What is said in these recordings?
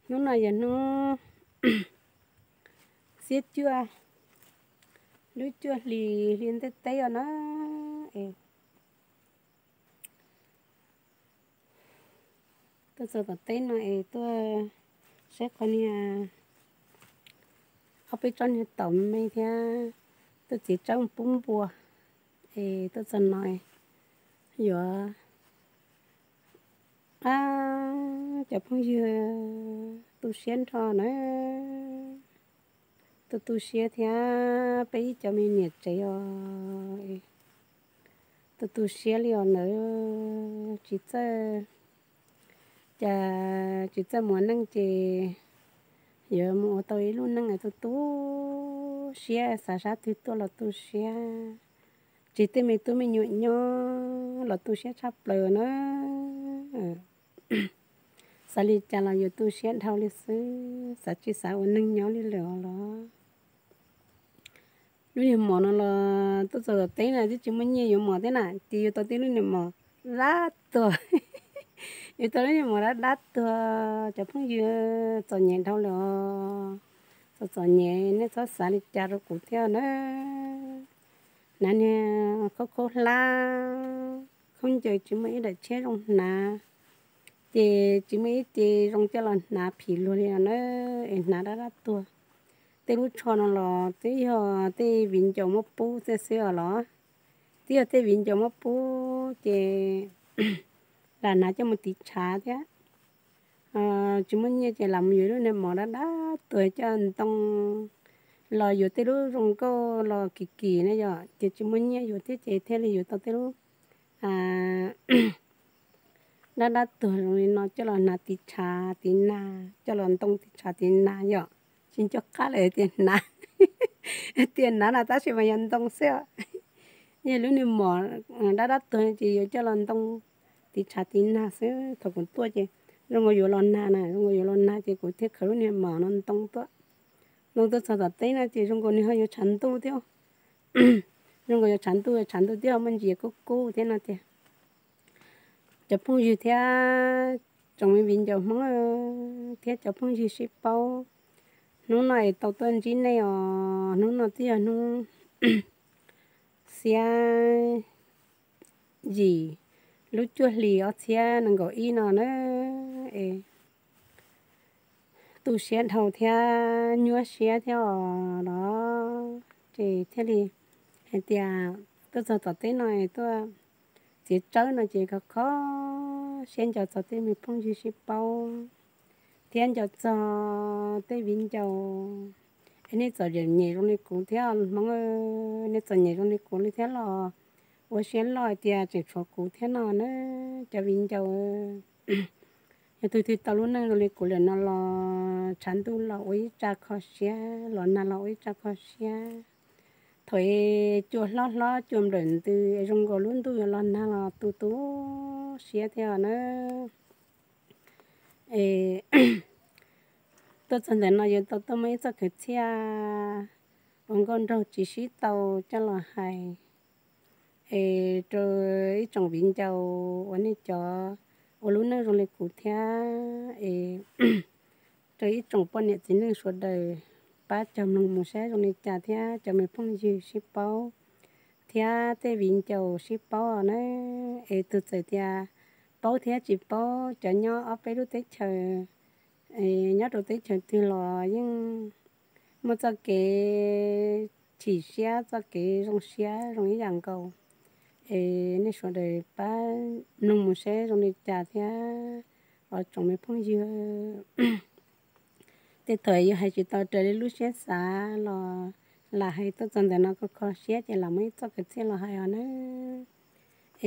Hnub no yog hnub xiab cuaj, lub cuaj hli, hli ntiaj teb os na. Es tuaj txog tom teb no es tuaj saib qhov niag ob peb tsob niag taum me thiab, tuaj txiav tsawb pub npua. Es tuaj txog no yuav, a, cov phooj ywg tu siab nrho na, tu tu siab thiab peb ib cov me niam tsev os, tu tu siab li os nawb. Tsis txawj, cas tsis txawj muaj neej ces yuav mus ua tau ib lub neej tu tu siab, xav sab twg tuaj los tu siab, tsis tej me tub me nyuam nyob los tu siab tshaj plaws na. Xav li cas los yus tu siab dhau li xwb, xav tsis xav ua neeg nyob li lawm os los. Lub niag mom no los tuaj txog tom teb na twb tsis muaj nyiaj yuav mom thiab na, ces yuav tau tej lub niag mom dab tuag, yuav tau lub niag mom dab dab tuag. Cov phooj ywg, txom nyem dhau lawm os. Txom txom nyem, nej txhob xav li cas rau kuv thiab na. Hnav niag khaub khaub hlab, khaub ncaws tsis muaj ib daim tsheb zoo hnav, ces tsis muaj ib ce zoo coj los hnav phim luag li os na, es hnav dab dab tuag. Tej lub tsho no los twb yog tej viv ncaus muab pub xwb xwb os los, twb yog tej viv ncaus muab pub ces lam hnav coj mus tiv tshav thiab. Tsis muaj nyiaj ces lam mus yuav lub niag mom dab dab tuag coj ntoo los yuav tej lub zoo nkauj los kim kim na yom, ces tsis muaj nyiaj yuav thiab ces thiaj li yuav tau tej lub dab dab tuag zoo li no coj los hnav tiv tshav tiv nag, coj los ntoo tiv tshav tiv nag yom. Tsis nco qab lawm tias hnav, tias hnav no tab sis mas yog ntoo xwb os. Yog lub niag mom dab dab tuag ces yuav coj los ntoo tiv tshav tiv nag xwb. Thaum kuv tuaj ces zoo nkaus yuav los nag na, zoo nkaus yuav los nag ces kuv thiaj khaws lub niag mom no ntoo tuaj. Ntoo tuaj txog tom teb no ces zoo nkaus nws ho yuav tshav ntuj thiab, zoo nkaus yuav tshav ntuj, yuav tshav ntuj thiab ho muaj ntsis kub kub thiab no tiag. Cov phooj ywg thiab tsoom me viv ncaus Hmoob thiab cov phooj ywg sib paub, hnub no es tau tuaj ntsib nej os. Hnub no twb yog hnub xiab yim lub cuaj hlis ob txhiab nees nkaum ib no na, es tu siab dhau thiab nyuaj siab thiab os los, ces thiaj li hais tias tuaj txog tom teb no es tuaj txiav tsawb no ces kho kho siab nco txog tej me phooj ywg sib paub thiab nco txog tej viv ncaus. Es nej txom nyem zoo li kuv thiab Hmoob, nej txom nyem zoo li kuv li thiab los ua siab loj hais tias tseem tshuav kuv thiab no na, cov viv ncaus. Yog tus twg tau lub neej zoo li kuv lawm no los tshav ntuj los ua ib tsa kho siab, los nag los ua ib tsa kho siab. Thaum cua hlob hlob cua nplawm ntws es zoo nkaus lub ntuj yuav los nag los tu tu siab thiab na. Es tuaj txog ntawm no yuav tau tuaj muaj ib txoj kwv txhiaj uas nkauj nraug tsis sib tau coj los hais es rau ib tsoom viv ncaus uas nej cov ua lub neej zoo li kuv thiab es rau ib tsoom poj niam txiv neej sawv daws pab cog mloog mus saib zoo li cas thiab cov me phooj ywg sib paub thiab tej viv ncaus sib paub na. Es tus txawm tias paub thiab tsis paub, cov nyob ob peb lub teb chaws, nyob rau teb chaws twg los yeej muaj txoj kev chim siab, txoj kev zoo siab zoo ib yam nkaus. Es nej sawv daws pab mloog mus saib zoo li cas thiab os tsoom me phooj ywg. Tej thaum yus hais tsis tau raws li lub siab xav los lam hais tuaj txog ntawm no kho kho siab ces lam muaj ib txoj kwv txhiaj los hais os na.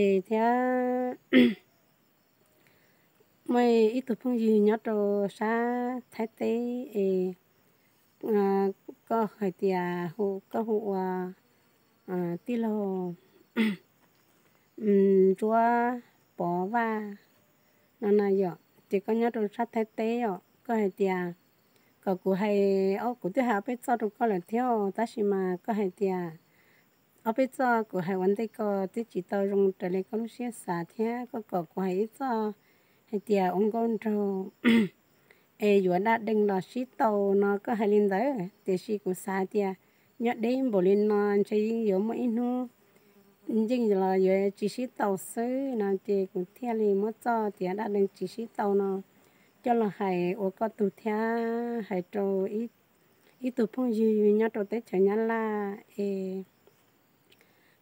Es thiab muaj ib tug phooj ywg nyob rau sab Thaib teb es koj hais tias hu, koj hu ua tij laug Ntsuab Pov Vaj no na yom, ces koj nyob rau sab Thaib teb os, koj hais tias kom kuv hais, kuv twb hais ob peb txoj rau koj lawm thiab tab sis mas koj hais tias ob peb txoj kuv hais ua ntej ko twb tsis tau zoo raws li koj lub siab xav thiab koj kom kuv hais ib txoj hais tias ua nkauj nraug es yuav daj dee los sib tau no koj hais li ntawd. Tiam sis kuv xav tias nyob deb npaum li no ntshe yeej yuav muaj ib hnub yeej los yuav tsis sib tau xwb no ces kuv thiaj li muab txoj tias daj dee tsis sib tau no coj los hais ua koj tug thiab hais rau ib tug phooj ywg nyob rau teb chaws Nyab Laj es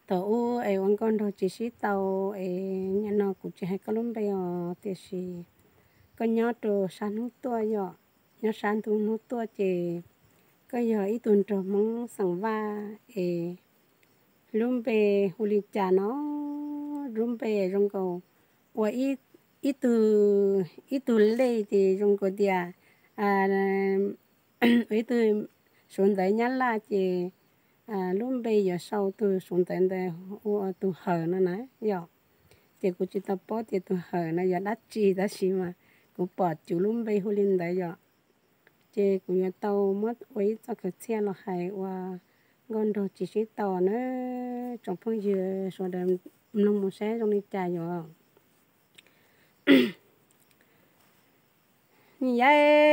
thaum ub es ua nkauj nraug tsis sib tau es nim no kuv tsis hais koj lub npe os, tiam sis koj nyob rau sab hnub tuaj yom, nyob sab ntu hnub tuaj ces koj yog ib tug nraug Hmoob xeem Vaj es lub npe hu li cas no? Lub npe zoo nkaus ua ib tug, ib tug lej ces zoo nkaus tias ib tug suav ntawv Nyab Laj ces lub npe yuav sau tus suav ntawv ntawd ua tus Hawm no na yom. Ces kuv tsis tau paub tias tus Hawm no yog dab tsi tab sis mas kuv pom cuv lub npe hu li ntawd yom. Ces kuv yuav tau muab ua ib txoj kwv txhiaj los hais ua nkauj nraug tsis sib tau na. Tsoom phooj ywg sawv daws mloog mus saib zoo li cas yom. Yam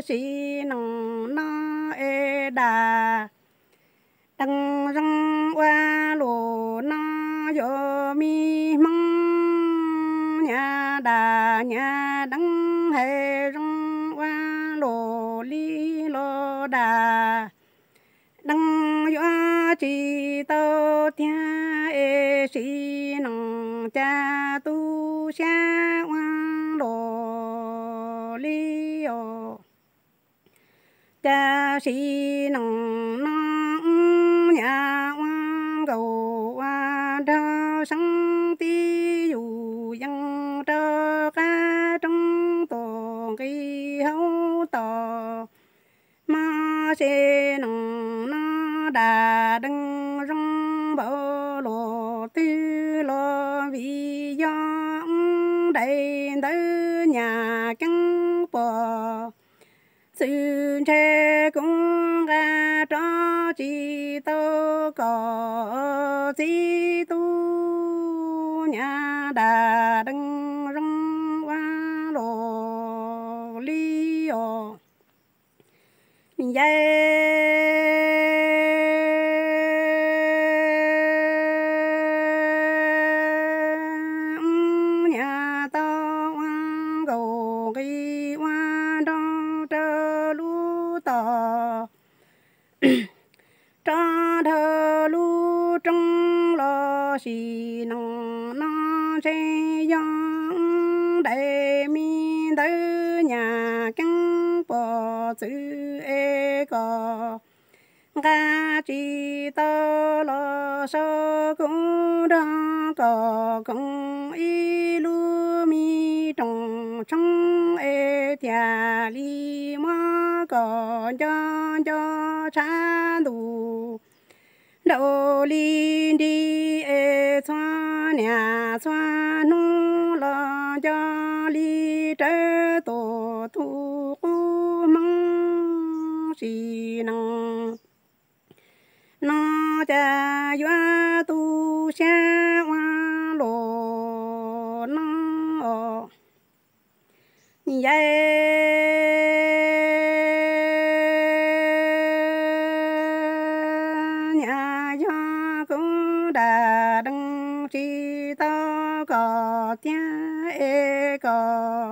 sim neej no es daj dee zoo ua luaj no yuav me Hmoob nyab daj nyab dee hais zoo ua luaj li los daj dee yuav tsis tau tiag es sim neej cas tu siab ua luaj li os. Cas sim neej no nyab ua nkaus ua nraug seeb tib yus yees rau qab roob tuaj nqis hauv tos. Mas sim neej no daj dee zoo npaum luaj twg los vim yog daim ntawv nyab keeb pom txwv ntshe kuv nqa rov tsis tau kom txib tub nyab daj dee zoo ua luaj li os. Yam nyab tau ua nkaus nqis ua nraug rau lub tos rau dhau lub rooj los sim neej no ntshe yog daim me ntawv nyab keeb pom txwv es kom nqa tsis tau los sau kuv nrog kom koom ib lub me rooj tshoob es thiaj li muab kom nco nco tshab ntuj nraum li nrig es txhua niaj txhua hnub los nco li rawv tuaj tu qub Hmoob sim neej no cas yuav tu siab ua luaj no. Yam nyab yog kuv daj dee tsis tau kom tiag es kom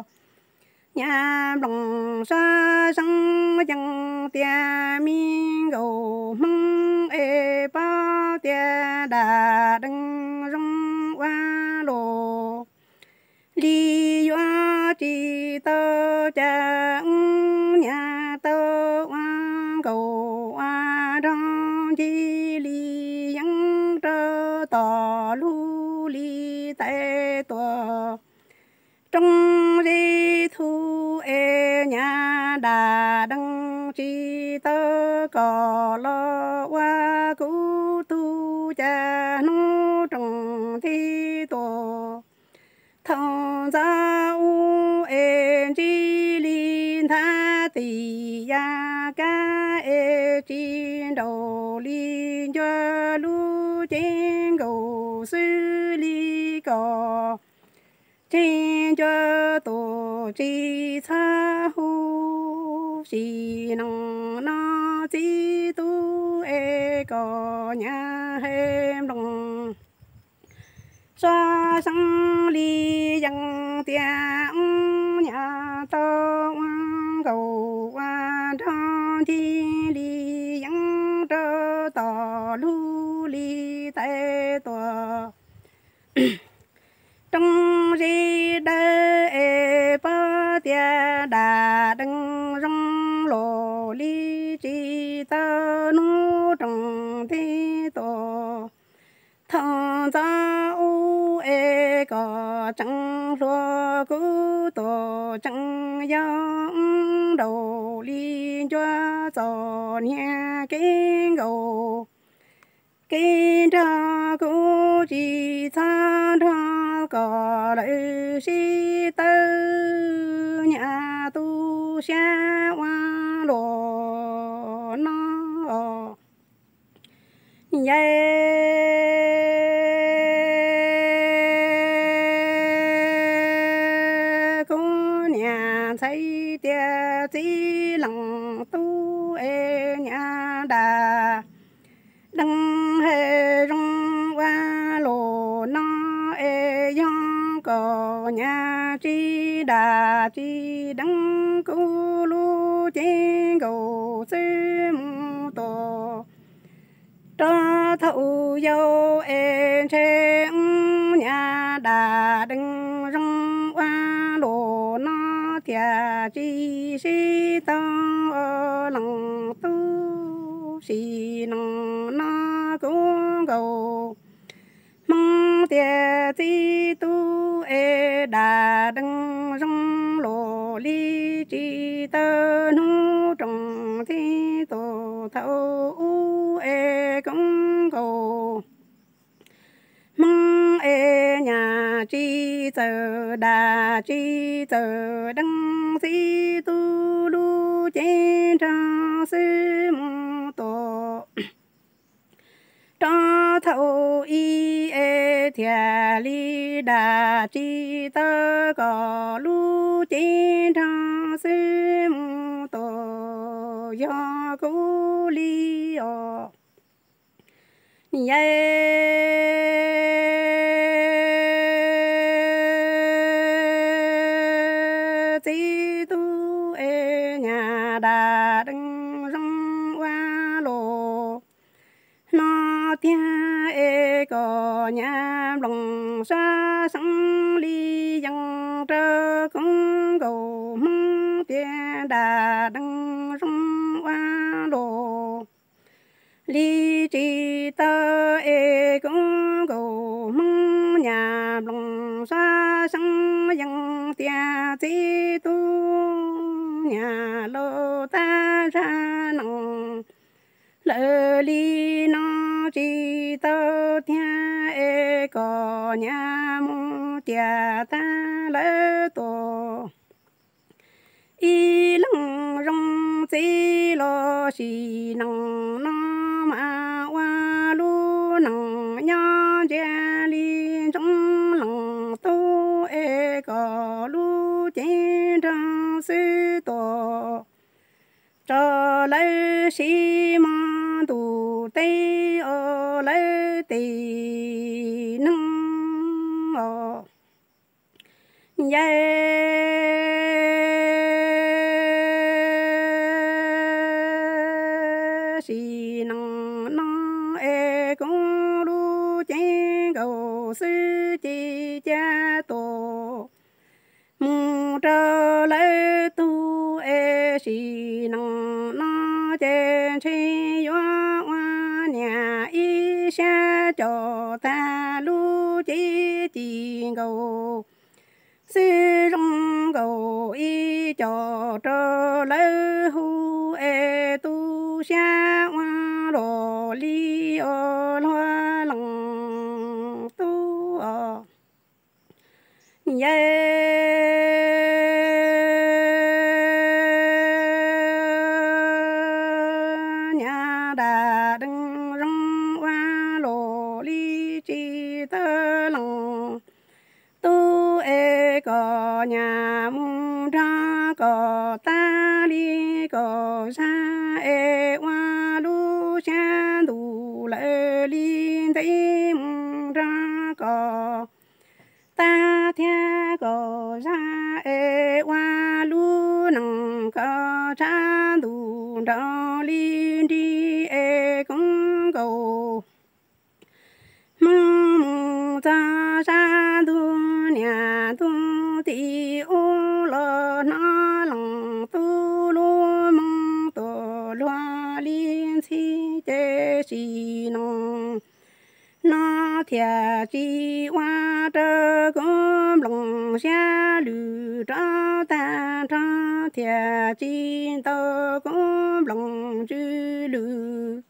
nyab nplooj sab seeb yeej tias me nkauj Hmoob es paub tias daj dee zoo ua luaj li yuav tsis tau cas ub nyab tau ua nkaus ua nraug ncig li yeeb rau tom lub li tais tuaj roob zeb thu es nyab daj dee tsis tau kom los ua kuv tug cas hnub rooj nti tuaj thaum ntxov ub es ncig li nthav tis ya kab es tsis nraus li ncua lub cev nkaus xwb li kom tseg ncua tus tsis txhob hu. Sim neej no txiv tub es kom nyab hais nploos sab seeb li yees tias wb nyab tau ua nkaus ua nrog ncig li yees rau tom lub li tais tuam rooj zeb dawb es paub tias dab dees zoo los li tsis tau hnub roos ntej tuam thaum ntxov ub es kom tseem hluas kuv tuam tseem yau nraus li ncua txom nyem kev nkaus kev nrog kuv tsis txhob nrog kom lawv sib tawb nyab tu siab ua luaj no. Yawg kuv niam ntxhais tias txiv leej tub es nyab dab dees hais zoo ua luaj no es yog kom nyab tsis dab tsis dees kuv lub cev nkaus xwb mus tuam rau thaum yau es ntshe wb nyab dab dees zoo ua luaj no thiaj tsis sib tau leej tub. Sim neej no kuv nkaus hmoob tias txiv tub es dab dees zoo los li tsis tau hnub roos ntej tuam thaum ub es kuv nkaus hmoob es nyab tsis txawj dab tsis txawj dees txiv tub lub cev nrog xwb mus tuam rau thaum ub es thiaj li dab tsis tau kom lub cev nrog xwb mus tuam yog kuv li os. Yawg txiv tub es nyab dab dees zoo ua luaj no tiag es kom nyab nploos sab seeb li yees rau kuv nkaus hmoob tias dab dees zoo ua luaj li tsis tau es kuv nkaus hmoob nyab nploos sab seeb yees tias txiv tub nyab laus tab zaj nees lawm li no tsis tau tiag es kom nyab mus tias tag lawm tuam ib leeg zoo txiv los sim neej no mas ua lub neej nyob ntsia li ntsoov leej tub es kom lub cev nrog xwb tuam tso lawv siv mog ntuj teb os lawv tej neeg os. Yawg sim neej no es kuv lub cev nkaus xwb ces cas tuam mus rau lawv tug es sim neej no ces ntshe yuav ua niam ib sab coj tag lub cev ci nkaus xwb zoo nkaus ib co rau lawv hu es tu siab ua luaj li os luag leej tub os. Yawg nyas mus nrog koj tas li koj zaj es ua lub xya ntuj lawv li ntev mus nrog koj tas thiab koj zaj es ua lub neej koj tshav ntuj nraug li nrig es koob nkaus Hmoob mus txog sab ntuj niam ntuj txiv ub los hnov leej tub lub moo tuaj luag li ntxhi ces sim neej no thiaj tsis ua rau koob nplooj siab lwj rov tag nrho thiaj tsis ntaus koob nplooj tsw lwj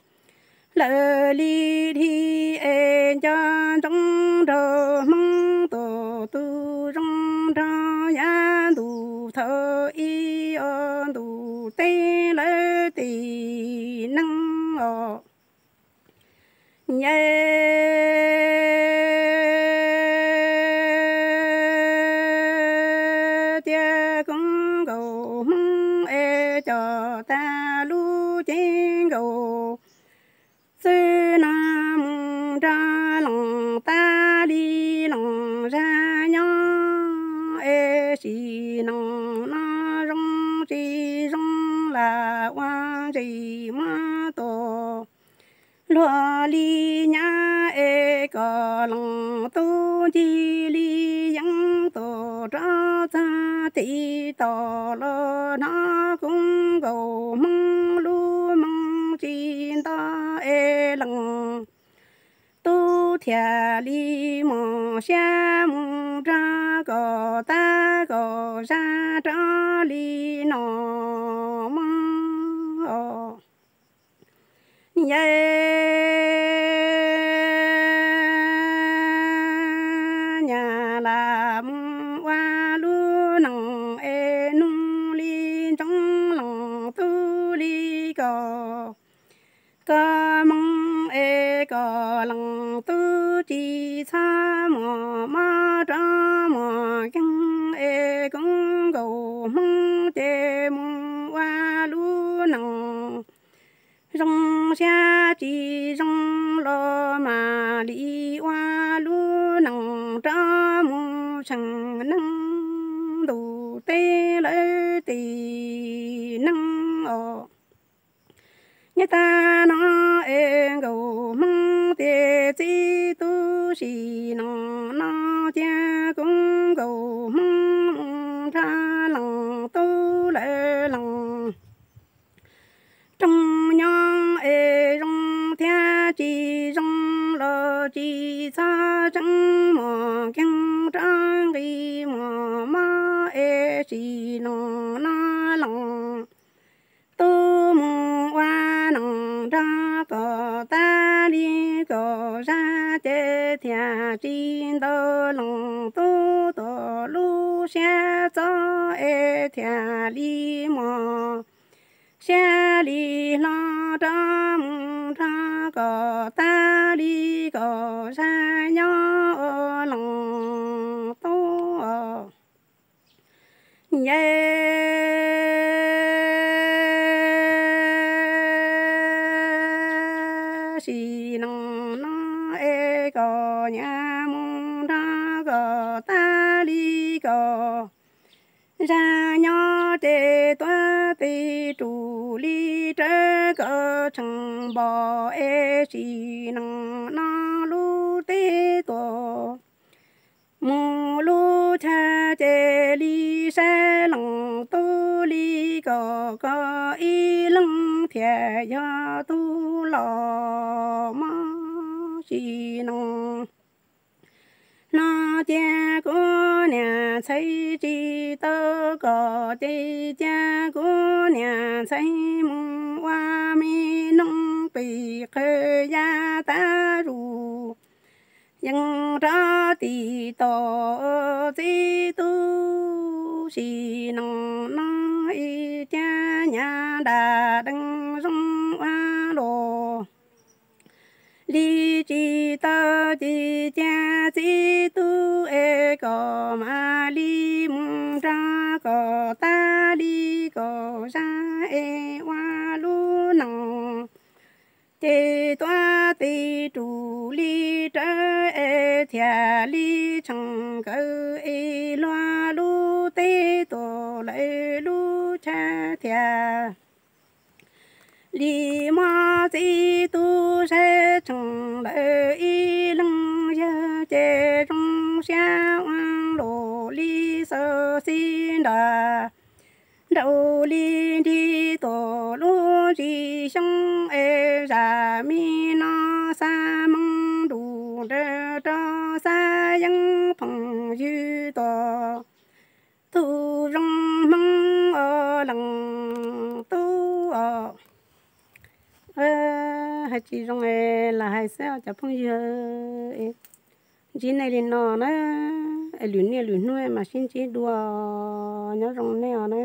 lawm li dhia es nco ntsoov nraug Hmoob tuaj tu zoo nraug yav ntuj thaum ub os ntuj teb lawv tib neeg os. Yawg cia koob nkaus Hmoob es coj tag lub cev nkaus txwj no mus nrog leej tas li leej zaj nyob es sim neej no zoo tsis zoo lam ua ntsis muab tuaj luag li nyab es koj leej tub ncig li yeeb tuaj rov txog tim toj los hnov koob nkaus Hmoob lub moo tsis nto es leej tub thiaj li muaj siab mus nrog koj tas koj zaj rov li no mog. Yawg nyab lam mus ua lub neej es nug li ntsoov leej tub li koj koj moo es koj leej tub tsis txhob muaj mob rov muaj keeg es koob nkaus Hmoob ces mus ua lub neej zoo siab tsis zoo los mam li ua lub neej rov mus tseem neeg ntuj teb lawv tib neeg os. Nyob tag no es nkaus Hmoob ces txiv tub sim neej no cia koob nkaus Hmoob mus nrog leej tub lawv leej rooj nyob es zoo thiab tsis zoo los tsis txhob tseem muaj keeg rov nqi muaj mob es sim neej no leej tub mus ua neej nrog koj tas li koj zaj ces thiaj tsis ntaus leej tub tuaj lub siab txob es thiaj li muaj siab li hlo rov mus nrog koj tas li koj zaj nyob leej tub. Yawg sim neej no es koj nyab mus nrog koj tas li koj zaj nyob ces tuav tib rus li rawv koj tshee npo es sim neej no lub teb tuaj mus lub chaw ces li saib leej tub li koj koj ib leeg thiaj yog tub los mog sim neej no cia kuv niam ntxhais tsis tau koj ces cia kuv niam ntxhais mus ua me noog pem qhov yav tas zus yeej rov tim toj txiv tub sim neej no ib tiag nyab nram deej zoo ua luaj li tsis tau ces cia txiv tub es koj mam li mus tom tag li kaum zaj es ua lub nees, ces tuav tes rus li rawv es thiaj li tsheej nkawd es luag lub teb tuaj lawv lub chaw thiaj li muaj txiv tub saib tsheej lawv ib leeg yawg ces zoo siab ua luaj li xauv xib nra nraug li nrig tuaj lub ntsis xyoo es zam me no xa moo nrug nrawg rau xa yeeb phooj ywg tuaj tug zoo hmoob os leej tub os. Hais tsis zoo es lam hais xwb os cov phooj ywg. Ntsib nej li no na, es lwm niaj lwm hnub mam sib ntsib dua, nyob zoo nej os na.